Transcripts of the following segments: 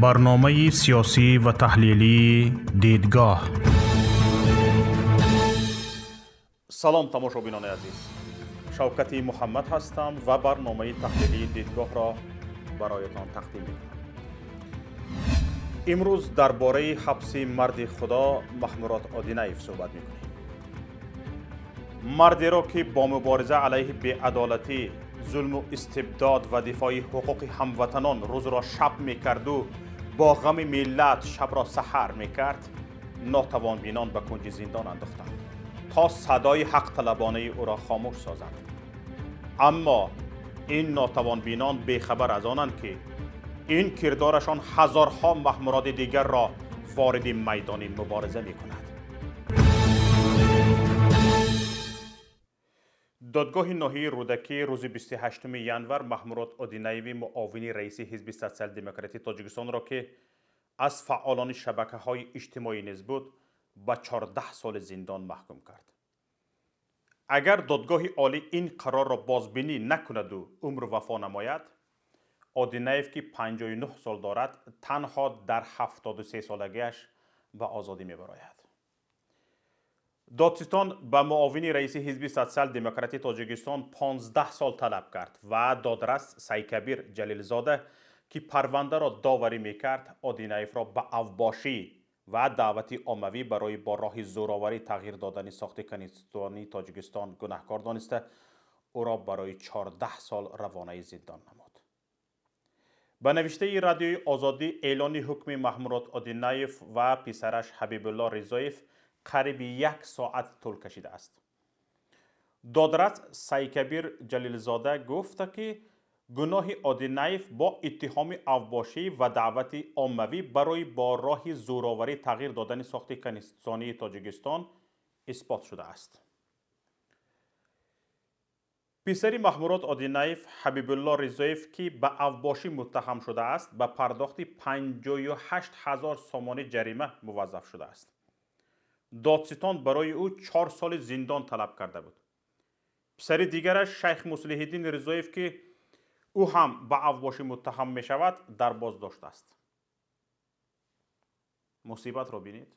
Барномаи сиёсӣ ва таҳлилии «Дидгоҳ». Салом, тамошобинони азиз, Шавкати Муҳаммад ҳастам ва барномаи таҳлилии «Дидгоҳро» бароятон тақдим мекунам. Имрӯз дар бораи ҳабси марди худо Маҳмурод Одинаев суҳбат мекунем, мардеро, ки бо мубориза алайҳи беадолатӣ, зулму истибдод ва дифои ҳуқуқи ҳамватанон рӯзро шаб мекарду бо ғами миллат шабро саҳар мекард, нотавонбинон ба кунҷи зиндон андохтанд, то садои ҳақталабонаи ӯро хомӯш созанд. Аммо ин нотавонбинон бехабар аз онанд, ки ин кирдорашон ҳазорҳо Маҳмуроди дигарро вориди майдони мубориза мекунад. Додгоҳи ноҳияи Рӯдакӣ рӯзи 28 январ Маҳмурод Одинаеви, муовини раиси Ҳизби Социал-демократии Тоҷикистонро, ки аз фаъолони шабакаҳои иҷтимоӣ низ буд, ба 14 соли зиндон маҳкум кард. Агар додгоҳи олӣ ин қарорро бозбинӣ накунаду умру вафо намояд, Одинаев, ки 59 сол дорад, танҳо дар 73 солагиаш ба озодӣ мебарояд. Додситон ба муовини раиси Ҳизби Социал-демократии Тоҷикистон 15 сол талаб кард ва додрас Сайкабир Ҷалилзода, ки парвандаро доварӣ мекард, Одинаевро ба авбошӣ ва даъвати оммавӣ барои бо роҳи зӯроварӣ тағйир додани сохти конститутсионии Тоҷикистон гунаҳкор дониста, ӯро барои 14 сол равонаи зиндон намуд. Ба навиштаи Радиои Озодӣ, эълони ҳукми Маҳмурод Одинаев ва писараш Ҳабибулло Ризоев қариби як соат тӯл кашидааст. Додрас Сайкабир Ҷалилзода гуфта, ки гуноҳи Одинаев бо иттиҳоми авбошӣ ва даъвати оммавӣ барои бо роҳи зӯроварӣ тағйир додани сохти конститутсионии Тоҷикистон исбот шудааст. Писари Маҳмурод Одинаев, Ҳабибулло Ризоев, ки ба авбошӣ муттаҳам шудааст, ба пардохти 58 ҳазор сомонӣ ҷарима муваззаф шудааст. Додситон барои ӯ 4 соли зиндон талаб карда буд. Писари дигараш, Шайх Муслиҳиддин Ризоев, ки ӯ ҳам ба авбошӣ муттаҳам мешавад, дар боздошт аст. Мусибатро бинед.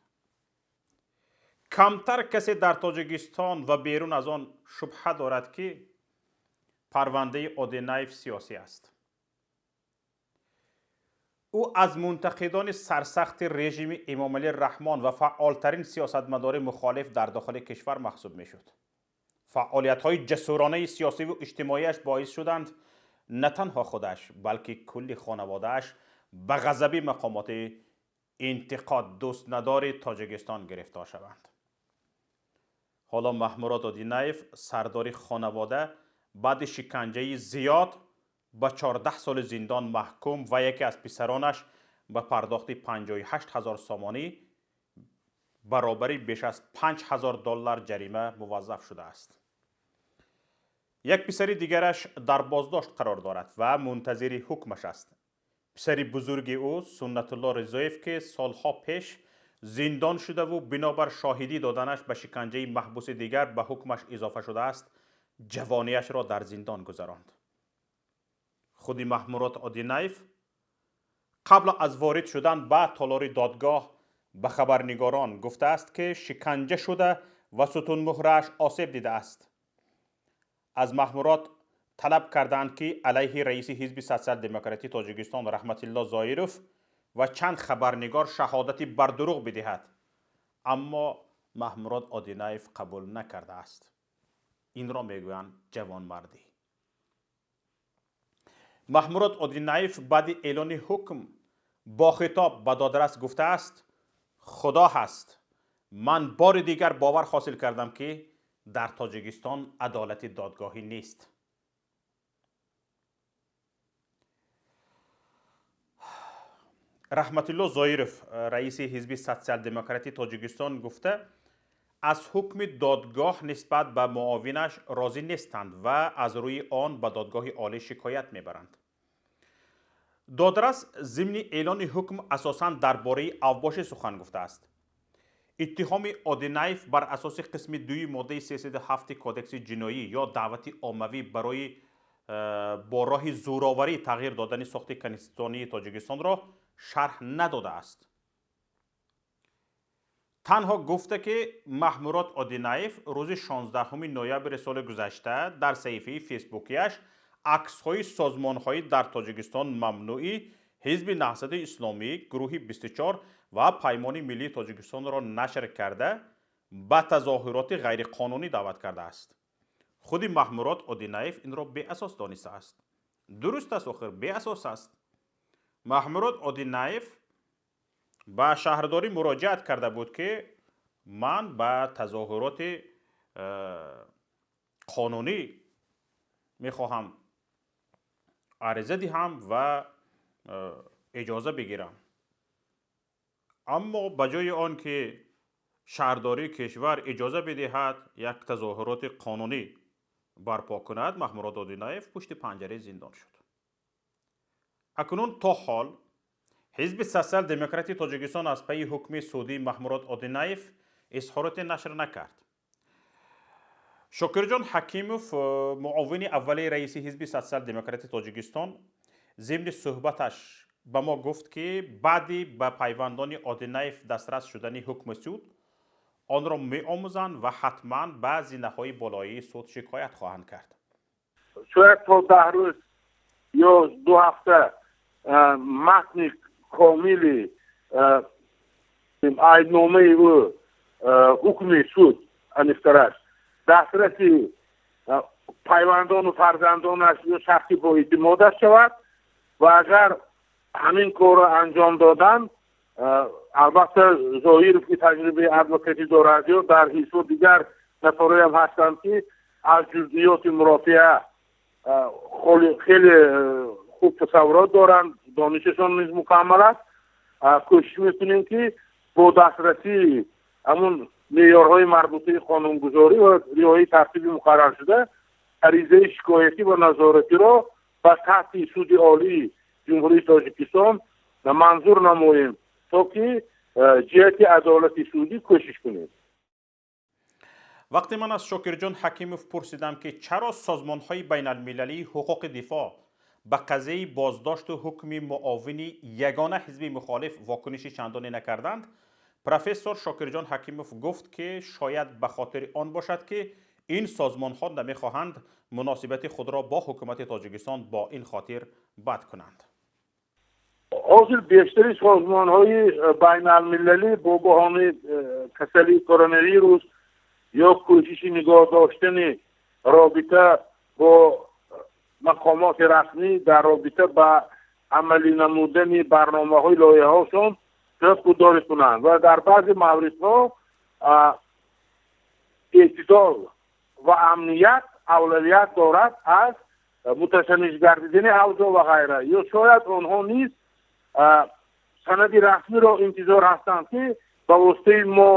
Камтар касе дар Тоҷикистон ва берун аз он шубҳа дорад, ки парвандаи Одинаев сиёсӣ аст. Ӯ аз мунтақидони сарсахти режими Эмомалӣ Раҳмон ва фаъолтарин сиёсатмадори мухолиф дар дохили кишвар маҳсуб мешуд. Фаъолиятҳои ҷасуронаи сиёсиву иҷтимоиаш боис шуданд, на танҳо худаш, балки кулли хонаводааш ба ғазаби мақомоти интиқод дӯстнадори Тоҷикистон гирифтор шаванд. Ҳоло Маҳмурод Одинаев, сардори хонавода, баъди шиканҷаи зиёд ба 14 соли зиндон маҳкум ва яке аз писаронаш ба пардохти 58 ҳазор сомонӣ, баробари беш аз 5 ҳазор доллар, ҷарима муваззаф шудааст. Як писари дигараш дар боздошт қарор дорад ва мунтазири ҳукмаш аст. Писари бузурги ӯ, Суннатулло Ризоев, ки солҳо пеш зиндон шудаву бинобар шоҳидӣ доданаш ба шиканҷаи маҳбуси дигар ба ҳукмаш изофа шудааст, ҷавониашро дар зиндон гузаронд. Худи Маҳмурод Одинаев қабл аз ворид шудан ба толори додгоҳ ба хабарнигорон гуфтааст, ки шиканҷа шуда ва сутунмуҳрааш осеб дидааст. Аз Маҳмурод талаб карданд, ки алайҳи раиси Ҳизби Социал-демократии Тоҷикистон Раҳматилло Зоиров ва чанд хабарнигор шаҳодати бардурӯғ бидиҳад, аммо Маҳмурод Одинаев қабул накардааст. Инро мегӯянд ҷавонмардӣ. Маҳмурод Одинаев баъди эълони ҳукм бо хитоб ба додрас гуфтааст: «Худо ҳаст, ман бори дигар бовар ҳосил кардам, ки дар Тоҷикистон адолати додгоҳӣ нест». Раҳматулло Зоиров, раиси Ҳизби Социал-демократии Тоҷикистон, гуфта, аз ҳукми додгоҳ нисбат ба муовинаш розӣ нестанд ва аз рӯи он ба додгоҳи олӣ шикоят мебаранд. Додрас зимни эълони ҳукм асосан дар бораи авбошӣ сухан гуфтааст. Иттиҳоми Одинаев бар асоси қисми дуюми моддаи 307 Кодекси ҷиноӣ ё даъвати оммавӣ барои бо роҳи зӯроварӣ тағйир додани сохти конститутсионии Тоҷикистонро шарҳ надодааст. Танҳо гуфта, ки Маҳмурод Одинаев рӯзи 16 ноябри соли гузашта дар саҳифаи фейсбукияш аксҳои созмонҳои дар Тоҷикистон мамнӯи Ҳизби Наҳзати Исломӣ, гурӯҳи 24 ва Паймони Миллии Тоҷикистонро нашр карда, ба тазоҳуроти ғайриқонунӣ даъват кардааст. Худи Маҳмурод Одинаев инро беасос донистааст. Дуруст аст, охир беасос аст. Маҳмурод Одинаев ба шаҳрдорӣ муроҷиат карда буд, ки ман ба тазоҳуроти қонунӣ мехоҳам ариза диҳам ва иҷоза бигирам, аммо ба ҷои он ки шаҳрдории кишвар иҷоза бидиҳад, як тазоҳуроти қонунӣ барпо кунад, Маҳмурод Одинаев пушти панҷараи зиндон шуд. Акнун то ҳол Ҳизби Социал-демократии Тоҷикистон аз пайи ҳукми судии Маҳмурод Одинаев изҳороте нашр накард. Шокирҷон Ҳакимов, муовини аввали раиси Ҳизби Социал-демократии Тоҷикистон, зимни суҳбаташ ба мо гуфт, ки баъди ба пайвандони Одинаев дастрас шудани ҳукми суд онро меомӯзанд ва ҳатман ба зинаҳои болоии суд шикоят хоҳанд кард. Шояд то 10 рӯз ё 2 ҳафта матни комили айбномаи ӯ, ҳукми суд аниқтараш, дастраси пайвандону фарзандонаш ё шахси боэътимодаш шавад ва агар ҳамин корро анҷом додан, албатта, Зоҳиров, ки таҷрибаи адвокатӣ дорад, ё дар ҳизбу дигар нафароям ҳастанд, ки аз ҷузъиёти мурофиа хеле хуб тасаввурот доранд, донишашон низ мукаммал аст, кӯшиш мекунем, ки бо дастрасии ҳамун меъёрҳои марбутаи қонунгузорӣ ва риояи тартиби муқарраршуда аризаи шикоятӣ ва назоратиро ба сатҳи Суди Олии Ҷумҳурии Тоҷикистон манзур намоем, то ки ҷиҳати адолати судӣ кӯшиш кунем. Вақте ман аз Шокирҷон Ҳакимов пурсидам, ки чаро созмонҳои байналмилалии ҳуқуқи дифоъ ба қазияи боздошту ҳукми муовини ягона ҳизби мухолиф вокуниши чандоне накарданд, профессор Шокирҷон Ҳакимов гуфт, ки шояд ба хотири он бошад, ки ин созмонҳо намехоҳанд муносибати худро бо ҳукумати Тоҷикистон бо ин хотир бад кунанд. Ҳозир бештари созмонҳои байналмилалӣ бо баҳонаи касалии коронавирус ё кӯшиши нигоҳ доштани робита бо мақомоти расмӣ дар робита ба амалӣ намудани барномаҳои лоиҳаҳошон шояд худдорӣ кунанд ва дар баъзе мавридҳо эътидол ва амният авлавият дорад аз муташанниҷ гардидани авзоъ ва ғайра, ё шояд онҳо низ санади расмиро интизор ҳастанд, ки ба воситаи мо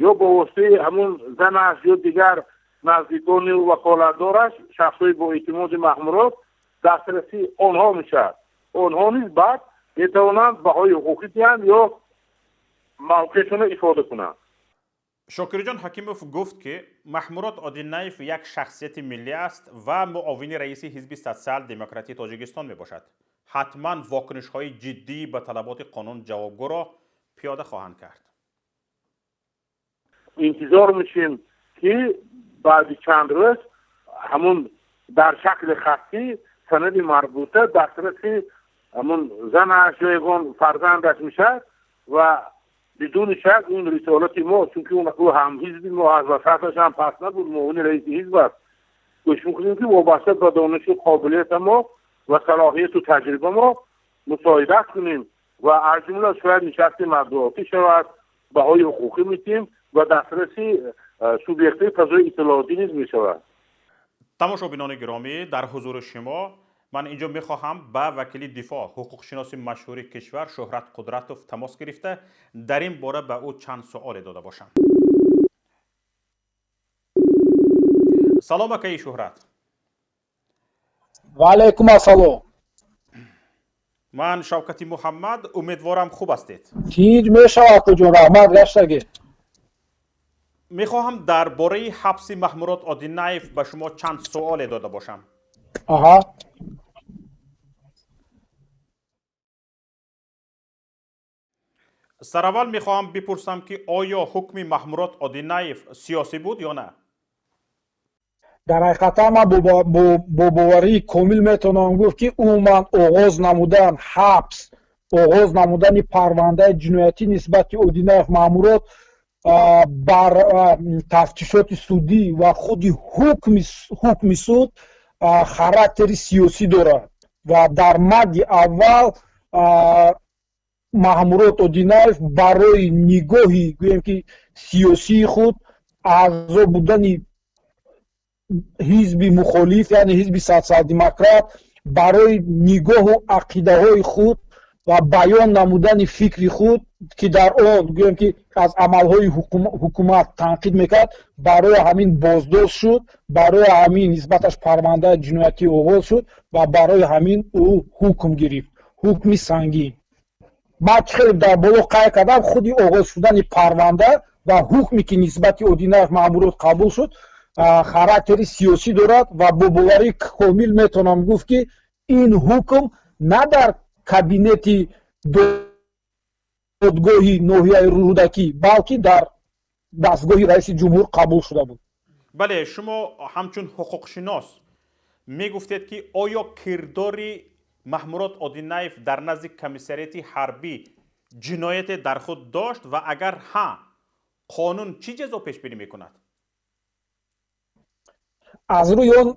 ё ба воситаи ҳамун занаш ё дигар наздикони ваколатдораш, шахсҳои боэътимоди Маҳмурод дастрасии онҳо мешавад. Онҳо низ баъд метавонанд баҳои ҳуқуқӣ диҳанд ё мавқеашонро ифода кунанд. Шокирҷон Ҳакимов гуфт, ки Маҳмурод Одинаев як шахсияти миллӣ аст ва муовини раиси Ҳизби Социал-демократии Тоҷикистон мебошад. Ҳатман вокунишҳои ҷиддӣ ба талаботи қонун ҷавобгӯро пиёда хоҳанд кард. Интизор мешем, ки баъди чанд рӯз ҳамун дар шакли хаттӣ санади марбута дастраси ҳамун занаш ё ягон фарзандаш мешавад ва бидуни шак ин рисолати мо, чунки ӯ ҳамҳизби мо аст ва сатҳаш ҳам паст набуд, муовини раиси ҳизб аст, кӯшиш мекунем, ки вобаста ба донишу қобилията мо ва салоҳияту таҷриба мо мусоидат кунем ва аз ҷумла шояд нишасти матбуотӣ шавад, баҳои ҳуқуқӣ медиҳем ва дастраси субъектҳои фазои иттилоотӣ низ мешавад. Тамошобинони гиромӣ, дар ҳузури шумо ман инҷо мехоҳам ба вакили дифоъ, ҳуқуқшиноси машҳури кишвар Шӯҳрат Қудратов тамос гирифта, дар ин бора ба ӯ чанд суоле дода бошам. Салом, акаи Шӯҳрат. Ва алайкум ассалом. Ман Шавкати Муҳаммад, умедворам, хуб ҳастед. Тинҷ мешавад, акаҷон, раҳмат гаштагӣ. Мехоҳам дар бораи ҳабси Маҳмурод Одинаев ба шумо чанд суоле дода бошам. Аҳа. Сараввал мехоҳам бипурсам, ки оё ҳукми Маҳмурод Одинаев сиёсӣ буд ё на? Дар ҳақиқатан ман бо боварии комил метавонам гуфт, ки умуман оғоз намудан ҳабс, оғоз намудани парвандаи ҷиноятӣ нисбати Одинаев Маҳмурод бар тафтишоти судӣ ва худи ҳукми суд характери сиёсӣ дорад ва дар мадди аввал Маҳмурод Одинаев барои нигоҳи, гӯем ки, сиёсии худ, аъзо будани ҳизби мухолиф, яъне ҳизби социал-демократ, барои нигоҳу ақидаҳои худ ва баён намудани фикри худ, ки дар он, гӯем ки, аз амалҳои ҳукумат танқид мекард, барои ҳамин боздошт шуд, барои ҳамин нисбаташ парвандаи ҷиноятӣ оғоз шуд ва барои ҳамин ӯ ҳукм гирифт, ҳукми сангин. Ман чӣ хеле дар боло қайд кардам, худи оғоз шудани парванда ва ҳукме, ки нисбати Одинаев Маҳмурод қабул шуд, характери сиёсӣ дорад ва бо боварии комил метавонам гуфт, ки ин ҳукм на дар кабинети додгоҳи ноҳияи Рӯдакӣ, балки дар дастгоҳи раиси ҷумҳур қабул шуда буд. Бале, шумо ҳамчун ҳуқуқшинос мегуфтед, ки оё кирдори Маҳмурод Одинаев дар назди комиссариати ҳарбӣ ҷинояте дар худ дошт ва агар ҳа, қонун чӣ ҷазо пешбинӣ мекунад? Аз рӯи он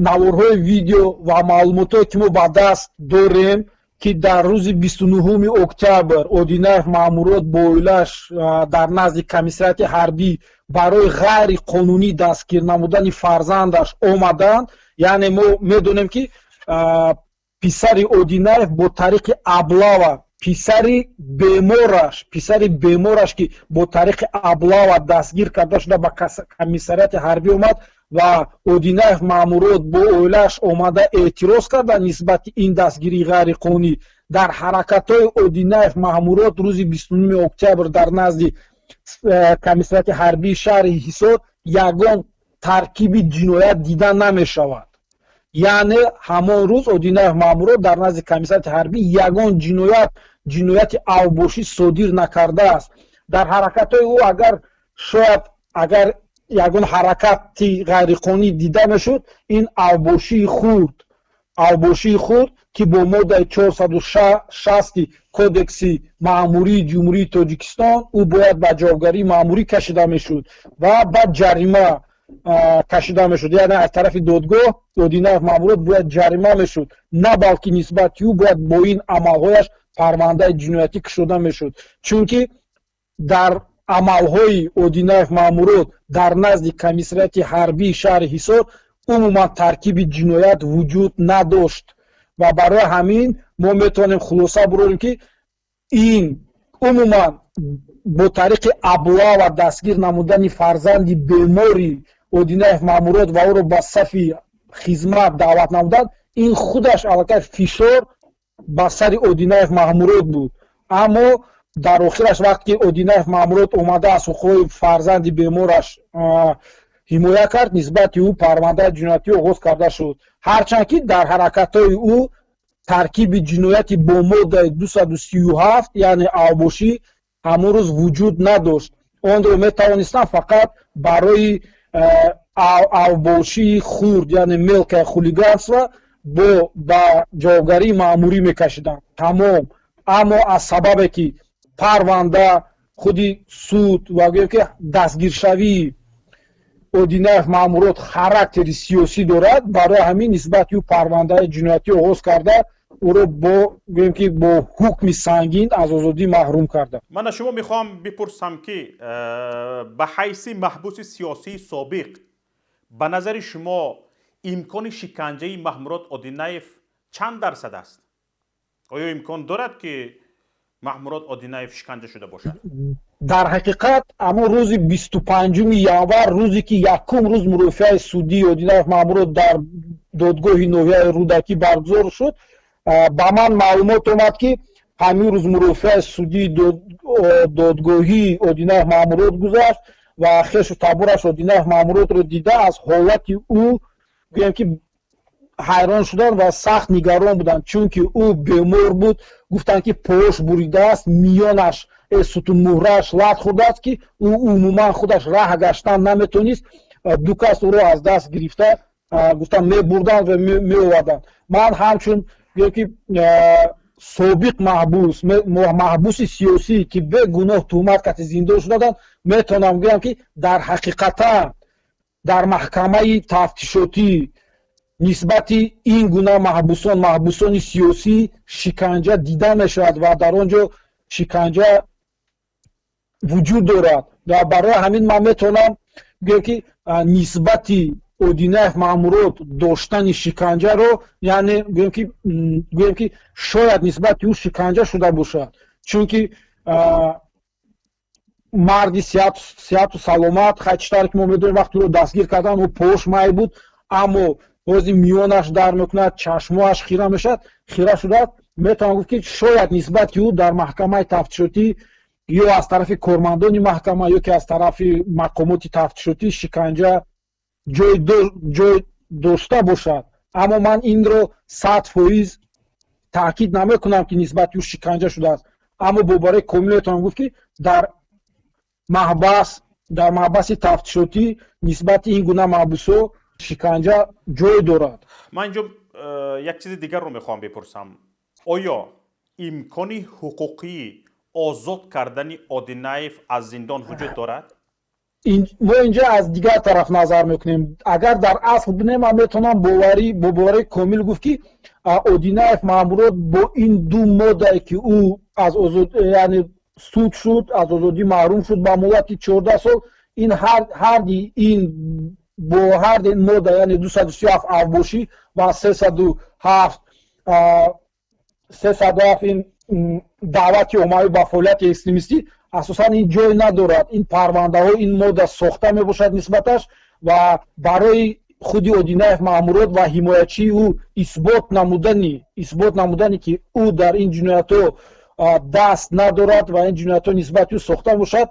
наворҳои видео ва маълумотое, ки мо ба даст дорем, ки дар рӯзи 29 октябр Одинаев Маҳмурод бо оилааш дар назди комиссариати ҳарбӣ барои ғайриқонунӣ дастгир намудани фарзандаш омаданд, яъне мо медонем, ки писари Одинаев бо тариқи облава, писари бемораш, ки бо тариқи облава дастгир карда шуда ба комиссариати ҳарбӣ омад ва Одинаев Маҳмурод бо оилааш омада эътироз карда нисбати ин дастгирии ғайриқонунӣ. Дар ҳаракатҳои Одинаев Маҳмурод рӯзи 29 октябр дар назди комиссариати ҳарбии шаҳри Ҳисор ягон таркиби ҷиноят дида намешавад. Яъне ҳамон рӯз Одинаев Маҳмурод дар назди комиссариати ҳарбӣ ягон ҷинояти авбошӣ содир накардааст. Дар ҳаракатҳои ӯ агар шояд агар ягон ҳаракати ғайриқонунӣ дида мешуд, ин авбошии хурд, ки бо моддаи 460 Кодекси маъмурии Ҷумҳурии Тоҷикистон ӯ бояд ба ҷавобгарии маъмурӣ кашида мешуд ва ба ҷарима кашида мешуд. Яъне аз тарафи додгоҳ Одинаев Маҳмурод бояд ҷарима мешуд, на балки нисбати ӯ бояд бо ин амалҳояш парвандаи ҷиноятӣ кушода мешуд, чунки дар амалҳои Одинаев Маҳмурод дар назди комиссариати ҳарбии шаҳри Ҳисор умуман таркиби ҷиноят вуҷуд надошт. Ва барои ҳамин мо метавонем хулоса бурорем, ки ин умуман бо тариқи облава дастгир намудани фарзанди бемори Одинаев Маҳмурод ва ӯро ба сафи хизмат даъват намудан, ин худаш аллакай фишор ба сари Одинаев Маҳмурод буд. Аммо дар охираш, вақте ки Одинаев Маҳмурод омада аз ҳуқуқҳои фарзанди бемораш ҳимоя кард, нисбати ӯ парвандаи ҷиноятӣ оғоз карда шуд, ҳарчанд ки дар ҳаракатҳои ӯ таркиби ҷинояти бо моддаи 237, яъне авбошӣ, ҳамон рӯз вуҷуд надошт. Онро метавонистанд фақат барои авбошии хурд, яъне мелкое хулиганство, бо ба ҷавобгарии маъмурӣ мекашиданд, тамом. Аммо аз сабабе ки парванда, худи суд ва гӯем ки дастгиршавии Одинаев Маҳмурод характери сиёсӣ дорад, барои ҳамин нисбати ӯ парвандаи ҷиноятӣ оғоз карда, ӯро бо, гӯем ки, бо ҳукми сангин аз озодӣ маҳрум карда. Ман аз шумо мехоҳам бипурсам, ки ба ҳайси маҳбуси сиёсии собиқ, ба назари шумо имкони шиканҷаи Маҳмурод Одинаев чанд дарсад аст? Оё имкон дорад, ки Маҳмурод Одинаев шиканҷа шуда бошад? Дар ҳақиқат, ҳамон рӯзи 25 январ, рӯзе ки якум рӯз мурофиаи судии Одинаев Маҳмурод дар додгоҳи ноҳияи Рӯдакӣ баргузор шуд, ба ман маълумот омад, ки ҳамин рӯз мурофиаи судии додгоҳии Одинаев Маҳмурод гузашт ва хешу табораш Одинаев Маҳмуродро дида, аз ҳолати ӯ, гӯем ки Ҳайрон шуданд ва сахт нигарон буданд, чунки ӯ бемор буд. Гуфтанд, ки пош буридааст, миёнаш, сутунмуҳрааш лат хӯрдааст, ки ӯ умуман худаш раҳ гаштан наметонист. Ду кас ӯро аз даст гирифта, гуфтанд, мебурданд ва меоварданд. Ман ҳамчун гӯё ки собиқ маҳбус, маҳбуси сиёсӣ, ки бегуноҳ туҳмат кати зиндон шудаданд, метавонам гӯям, ки дар ҳақиқатан дар маҳкамаи тафтишотӣ нисбати ин гуна маҳбусон, маҳбусони сиёсӣ, шиканҷа дида мешавад ва дар он ҷо шиканҷа вуҷуд дорад. Ва барои ҳамин ман метавонам гӯям, ки нисбати Одинаев Маҳмурод доштани шиканҷаро, яъне гӯем ки шояд нисбати ӯ шиканҷа шуда бошад, чунки марди сиҳату саломат, хай, чӣ тавре ки мо медонем, вақте ӯро дастгир кардан, ӯ пош май буд, аммо ҳозир миёнаш дард мекунад, чашмоаш хира мешавад, хира шудааст. Метавон гуфт, ки шояд нисбати ӯ дар маҳкамаи тафтишотӣ ё аз тарафи кормандони маҳкама, ё ки аз тарафи мақомоти тафтишотӣ шиканҷа ҷой дошта бошад. Аммо ман инро 100% таъкид намекунам, ки нисбати ӯ шиканҷа шудааст, аммо бо бовари комил метавонам гуфт, ки дар маҳбас, дар маҳбаси тафтишотӣ нисбати ин гуна маҳбусҳо шиканҷа ҷой дорад. Ман инҷо як чизи дигарро мехоҳам бипурсам: оё имкони ҳуқуқии озод кардани Одинаев аз зиндон вуҷуд дорад? Мо инҷа аз дигар тараф назар мекунем. Агар дар асл бинем, ман метавонам бо боварии комил гуфт, ки Одинаев Маҳмурод бо ин ду моддае, ки ӯ аз озод, яъне суд шуд, аз озодӣ маҳрум шуд ба муҳлати 14 сол, ин ҳарди ин, бо ҳарди ин модда, яъне 237 авбошӣ ва 307 ин даъвати оммавӣ ба фаъолияти экстремистӣ, асосан ин ҷой надорад. Ин парвандаҳо, ин модда сохта мебошад нисбаташ ва барои худи Одинаев Маҳмурод ва ҳимоячии ӯ исбот намудани, ки ӯ дар ин ҷиноятҳо даст надорад ва ин ҷиноятҳо нисбати ӯ сохта бошад,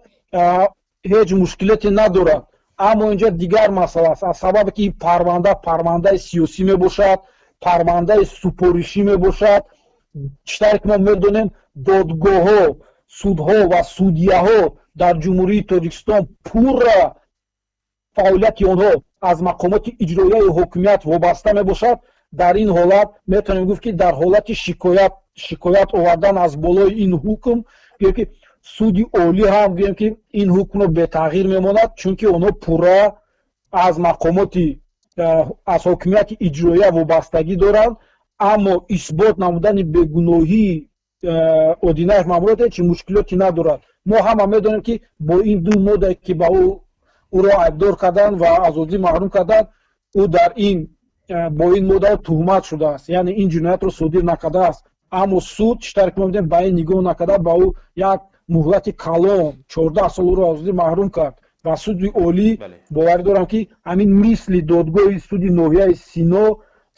ҳеҷ мушкилоте надорад. Аммо инҷа дигар масъала аст. Аз сабабе ки ин парванда парвандаи сиёсӣ мебошад, парвандаи супоришӣ мебошад, чӣ тавре ки мо медонем, додгоҳҳо, судҳо ва судияҳо дар Ҷумҳурии Тоҷикистон пурра фаъолияти онҳо аз мақомоти иҷроияи ҳокимият вобаста мебошад. Дар ин ҳолат метавонем гуфт, ки дар ҳолати шикоят овардан аз болои ин ҳукм, гӯем ки Суди Олӣ ҳам, гӯем ки ин ҳукмро бетағйир мемонад, чунки онҳо пурра аз мақомоти, аз ҳокимияти иҷроия вобастагӣ доранд. Аммо исбот намудани бегуноҳии Одинаев Маҳмурод ҳеҷ мушкилоте надорад. Мо ҳама медонем, ки бо ин ду моддае, ки ба ӯро айбдор карданд ва аз озодӣ маҳрум карданд, ӯ дар ин бо ин моддаҳо туҳмат шудааст, яъне ин ҷиноятро содир накардааст. Аммо суд, чӣ тавре ки мо медонем, ба ин нигоҳ накарда, ба ӯ як муҳлати калон, 14 сол ӯро аз озодӣ маҳрум кард. Ва Суди Олӣ, боварӣ дорам, ки ҳамин мисли додгоҳи суди ноҳияи Сино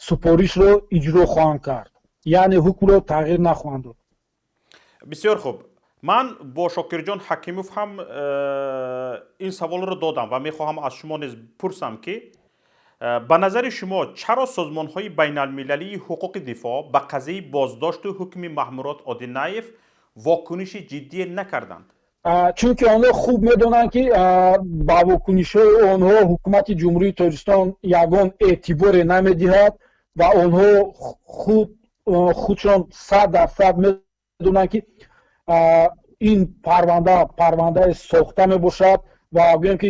супоришро иҷро хоҳанд кард, яъне ҳукмро тағйир нахоҳанд дод. Бисёр хуб. Ман бо Шокирҷон Ҳакимов ҳам ин саволро додам ва мехоҳам аз шумо низ пурсам, ки ба назари шумо чаро созмонҳои байналмилалии ҳуқуқи дифоъ ба қазияи боздошту ҳукми Маҳмурод Одинаев вокуниши ҷиддие накарданд? Чунки онҳо хуб медонанд, ки ба вокунишҳои онҳо ҳукумати Ҷумҳурии Тоҷикистон ягон эътиборе намедиҳад ва онҳо худшон 100% медонанд, ки ин парванда парвандаи сохта мебошад ва гӯем, ки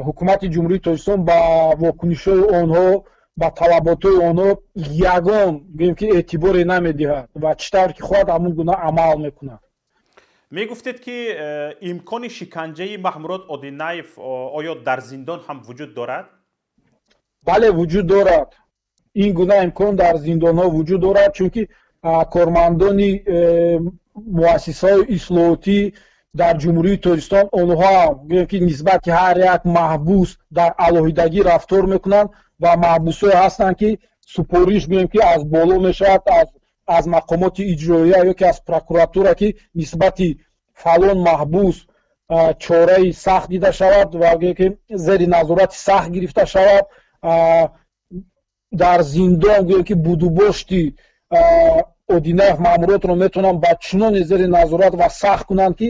ҳукумати Ҷумҳурии Тоҷикистон ба вокунишҳои онҳо, ба талаботҳои онҳо ягон, гӯем ки, эътиборе намедиҳад ва чӣ тавр ки хоҳад, ҳамон гуна амал мекунад. Мегуфтед, ки имкони шиканҷаи Маҳмурод Одинаев оё дар зиндон ҳам вуҷуд дорад? Бале, вуҷуд дорад. Ин гуна имкон дар зиндонҳо вуҷуд дорад, чунки кормандони муассисаҳои ислоҳотӣ дар Ҷумҳурии Тоҷикистон, онҳо гӯем ки нисбати ҳар як маҳбус дар алоҳидагӣ рафтор мекунанд ва маҳбусҳое ҳастанд, ки супориш, гӯем ки, аз боло мешавад, аз мақомоти иҷроия ё ки аз прокуратура, ки нисбати фалон маҳбус чораи сахт дида шавад ва гӯем ки зери назорати сахт гирифта шавад. Дар зиндон, гӯем ки, будубошти Одинаев Маҳмуродро метавонанд ба чуноне зери назорат ва сахт кунанд, ки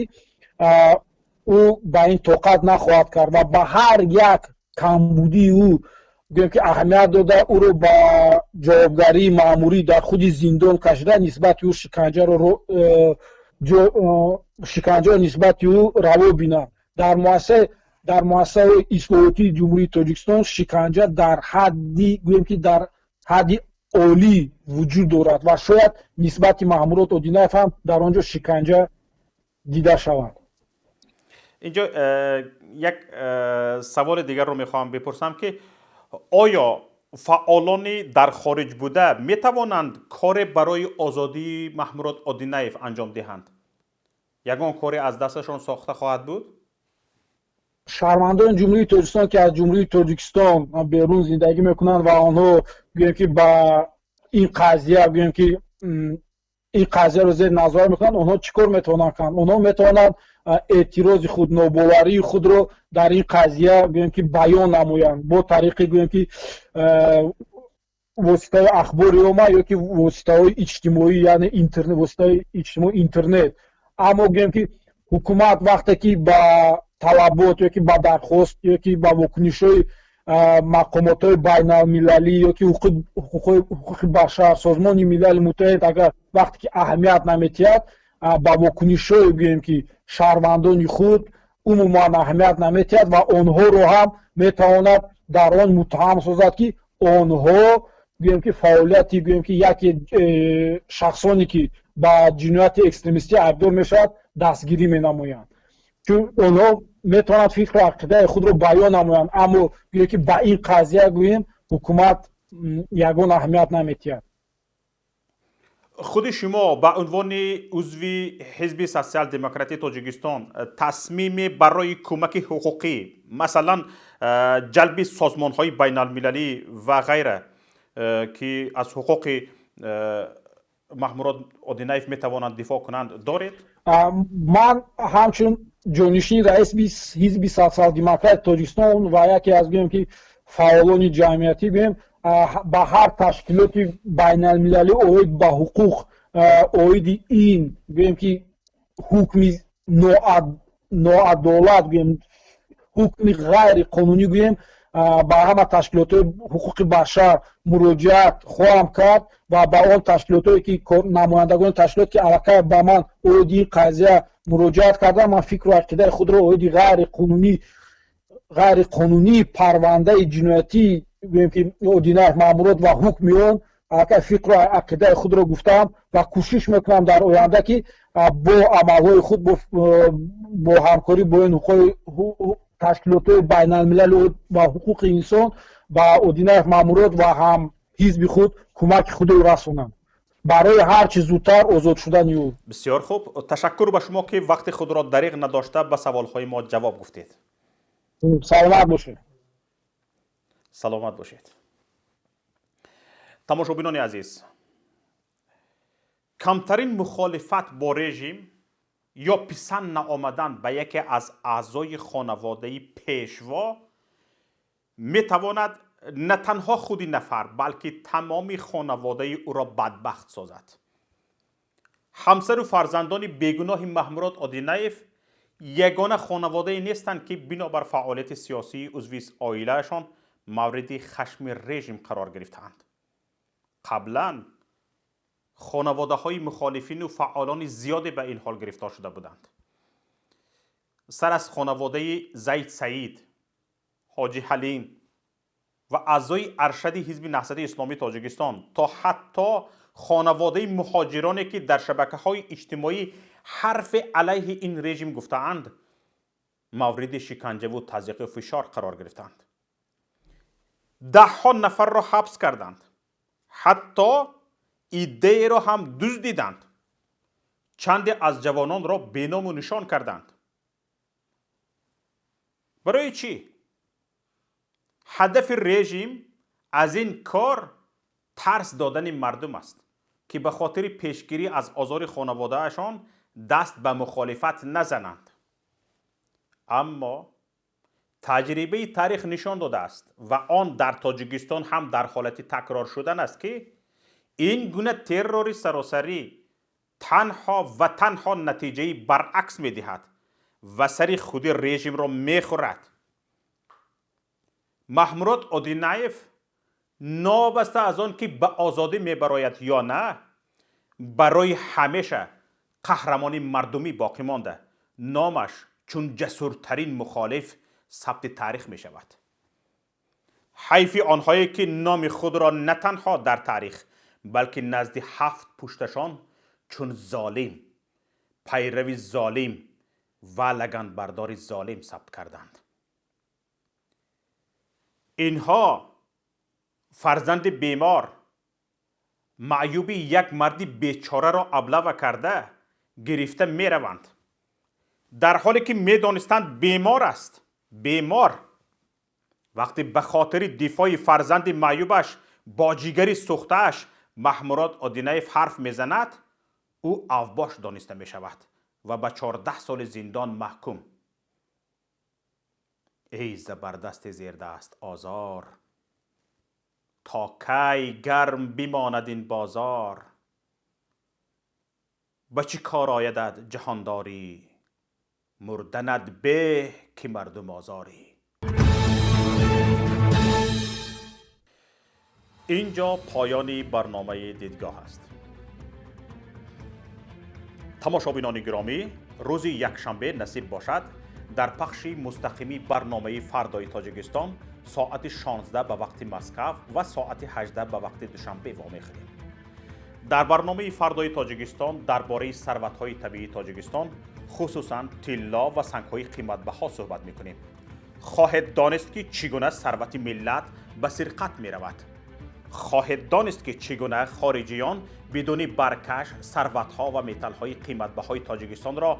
ӯ ба ин тоқат нахоҳад кард ва ба ҳар як камбудии ӯ, гӯем ки, аҳамият дода, ӯро ба ҷавобгарии маъмурӣ дар худи зиндон кашида, нисбати ӯ шиканҷаро нисбати ӯ раво бинанд. Дар муассисаҳои ислоҳотии Ҷумҳурии Тоҷикистон шиканҷа дар ҳадди, гӯем ки, дар ҳадди олӣ вуҷуд дорад ва шояд нисбати Маҳмурод Одинаев ҳам дар он ҷо шиканҷа дида шавад. Инҷо як саволи дигарро мехоҳам бипурсам, ки оё фаъолони дар хориҷ буда метавонанд коре барои озодии Маҳмурод Одинаев анҷом диҳанд? Ягон коре аз дасташон сохта хоҳад буд? Шаҳрвандони Ҷумҳурии Тоҷикистон, ки аз Ҷумҳурии Тоҷикистон берун зиндагӣ мекунанд ва онҳо, гӯем ки, ба ин қазия, гӯем ки, ин қазияро зери назорат мекунанд, онҳо чӣ кор метавонанд кунанд? Онҳо метавонанд эътирози худ, нобоварии худро дар ин қазия, гӯем ки, баён намоянд бо тариқи, гӯем ки, воситаҳои ахбори омма ё ки воситаҳои иҷтимоӣ, яъне интернет, воситаҳои иҷтимоӣ, интернет. Аммо, гӯем ки, ҳукумат вақте ки ба талабот ё ки ба дархост ё ки ба вокунишҳои мақомотҳои байналмилалӣ ё ки ҳуқуқи башар, Созмони Милали Муттаҳид, агар вақте ки аҳамият наметиҳад, ба вокунишҳое, гӯем ки, шаҳрвандони худ умуман аҳамият наметиҳад ва онҳоро ҳам метавонад дар он муттаҳам созад, ки онҳо, гӯем ки, фаъолияти, гӯем ки, яке шахсоне ки ба ҷинояти экстремистӣ айбдор мешавад, дастгирӣ менамоянд. Чун онҳо метавонанд фикру ақидаи худро баён намоянд, аммо, гӯем ки, ба ин қазия, гӯем, ҳукумат ягон аҳамият наметиҳад. Худи шумо ба унвони узви Ҳизби Социал-демократии Тоҷикистон тасмиме барои кӯмаки ҳуқуқӣ, масалан, ҷалби созмонҳои байналмилалӣ ва ғайра, ки аз ҳуқуқи Маҳмурод Одинаев метавонанд дифоъ кунанд, доред? Ман ҳамчун ҷонишини раиси Ҳизби Социал-демократи Тоҷикистон ва яке аз, гӯем ки, фаъолони ҷамъиятӣ, гӯем, ба ҳар ташкилоти байналмилалӣ оид ба ҳуқуқ, оиди ин, гӯем ки, ҳукми ноадолат, гӯем, ҳукми ғайриқонунӣ, гӯем, ба ҳама ташкилотҳои ҳуқуқи башар муроҷиат хоҳам кард ва ба он ташкилотҳое ки, намояндагони ташкилот ки аллакай ба ман оиди ин қазия муроҷиат кардам, ман фикру ақидаи худро оиди ғайриқонунии парвандаи ҷиноятӣ, гӯем ки, Одинаев Маҳмурод ва ҳукми он, аллакай фикру ақидаи худро гуфтаам ва кӯшиш мекунам дар оянда, ки бо амалҳои худ, бо ҳамкорӣ бо ин ташкилотҳои байналмилали ва ҳуқуқи инсон ба Одинаев Маҳмурод ва ҳам ҳизби худ кӯмаки худро расонам барои ҳарчи зудтар озод шудани ӯ. Бисёр хуб, ташаккур ба шумо, ки вақти худро дариғ надошта ба саволҳои мо ҷавоб гуфтед. Саломат бошед. Саломат бошед. Тамошобинони азиз, камтарин мухолифат бо режим ё писанд наомадан ба яке аз аъзои хонаводаи пешво метавонад на танҳо худи нафар, балки тамоми хонаводаи ӯро бадбахт созад. Ҳамсару фарзандони бегуноҳи Маҳмурод Одинаев ягона хонаводае нестанд, ки бинобар фаъолияти сиёсии узви оилаашон мавриди хашми режим қарор гирифтаанд. Қаблан хонаводаҳои мухолифину фаъолони зиёде ба ин ҳол гирифтор шуда буданд, сар аз хонаводаи Зайд Саид, Ҳоҷи Ҳалим ва аъзои аршади Ҳизби Наҳзати Исломии Тоҷикистон то ҳатто хонаводаи муҳоҷироне, ки дар шабакаҳои иҷтимоӣ ҳарфе алайҳи ин режим гуфтаанд, мавриди шиканҷаву тазйиқу фишор қарор гирифтаанд. Даҳҳо нафарро ҳабс карданд, ҳатто иддаеро ҳам дуздиданд, чанде аз ҷавононро беному нишон карданд. Барои чӣ? Ҳадафи режим аз ин кор тарс додани мардум аст, ки ба хотири пешгирӣ аз озори хонаводаашон даст ба мухолифат назананд. Аммо Таҷрибаи таърих нишон додааст ва он дар Тоҷикистон ҳам дар ҳолати такрор шудан аст, ки ин гуна террори саросарӣ танҳо ва танҳо натиҷаи баръакс медиҳад ва сари худи режимро мехӯрад. Маҳмурод Одинаев новобаста аз он ки ба озодӣ мебарояд ё на, барои ҳамеша қаҳрамони мардумӣ боқӣ монда, номаш чун ҷасуртарин мухолиф сабти таърих мешавад. Ҳайфи онҳое ки номи худро на танҳо дар таърих, балки назди ҳафт пушташон чун золим, пайрави золим ва лаганбардори золим сабт карданд. Инҳо фарзанди бемор, маъюби як марди бечораро аблава карда гирифта мераванд, дар ҳоле ки медонистанд бемор аст. Бемор. Вақте ба хотири дифои фарзанди маъюбаш бо ҷигари сӯхтааш Маҳмурод Одинаев ҳарф мезанад, ӯ авбош дониста мешавад ва ба 14 соли зиндон маҳкум. Эй забардасти зердаст озор, то кай гарм бимонад ин бозор? Ба чӣ кор оядад ҷаҳондорӣ? Мурданат беҳ ки мардум озорӣ. Инҷо поёни барномаи дидгоҳ аст. Тамошобинони гиромӣ, рӯзи якшанбе насиб бошад, дар пахши мустақими барномаи фардои Тоҷикистон соати 16 ба вақти Москав ва соати 18 ба вақти Душанбе вомехӯрем. Дар барномаи фардои Тоҷикистон дар бораи сарватҳои табиии Тоҷикистон, хусусан тилло ва сангҳои қиматбаҳо суҳбат мекунем. Хоҳед донист, ки чӣ гуна сарвати миллат ба сирқат меравад. Хоҳед донист, ки чӣ гуна хориҷиён бидуни баркаш сарватҳо ва металлҳои қиматбаҳои Тоҷикистонро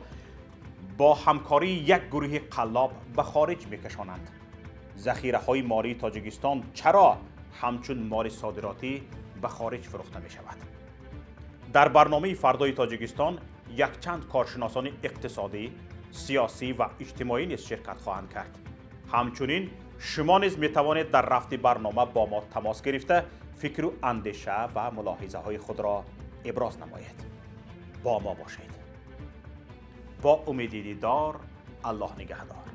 бо ҳамкории як гурӯҳи қаллоб ба хориҷ мекашонанд. Захираҳои молии Тоҷикистон чаро ҳамчун моли содиротӣ ба хориҷ фурӯхта мешавад? Дар барномаи фардои Тоҷикистон якчанд коршиносони иқтисодӣ, сиёсӣ ва иҷтимоӣ низ ширкат хоҳанд кард. Ҳамчунин шумо низ метавонед дар рафти барнома бо мо тамос гирифта фикру андеша ва мулоҳизаҳои худро иброз намоед. Бо мо бошед. Бо умеди дидор, Аллоҳ нигаҳдор.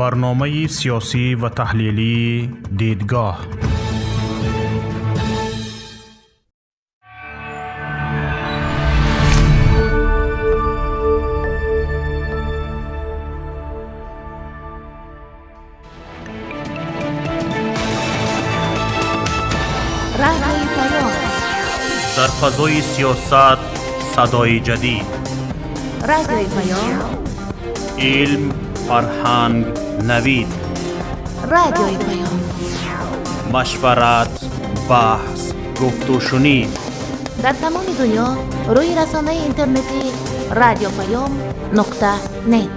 Барномаи сиёсӣ ва таҳлилии дидгоҳ. Дар фазои сиёсат садои ҷадид. Радиои Паём. Илм, фарҳанг, навид. Радиои Паём. Машварат, баҳс, гуфтушунид. Дар тамоми дунё рӯи расонаи интернетӣ radiopayom.net.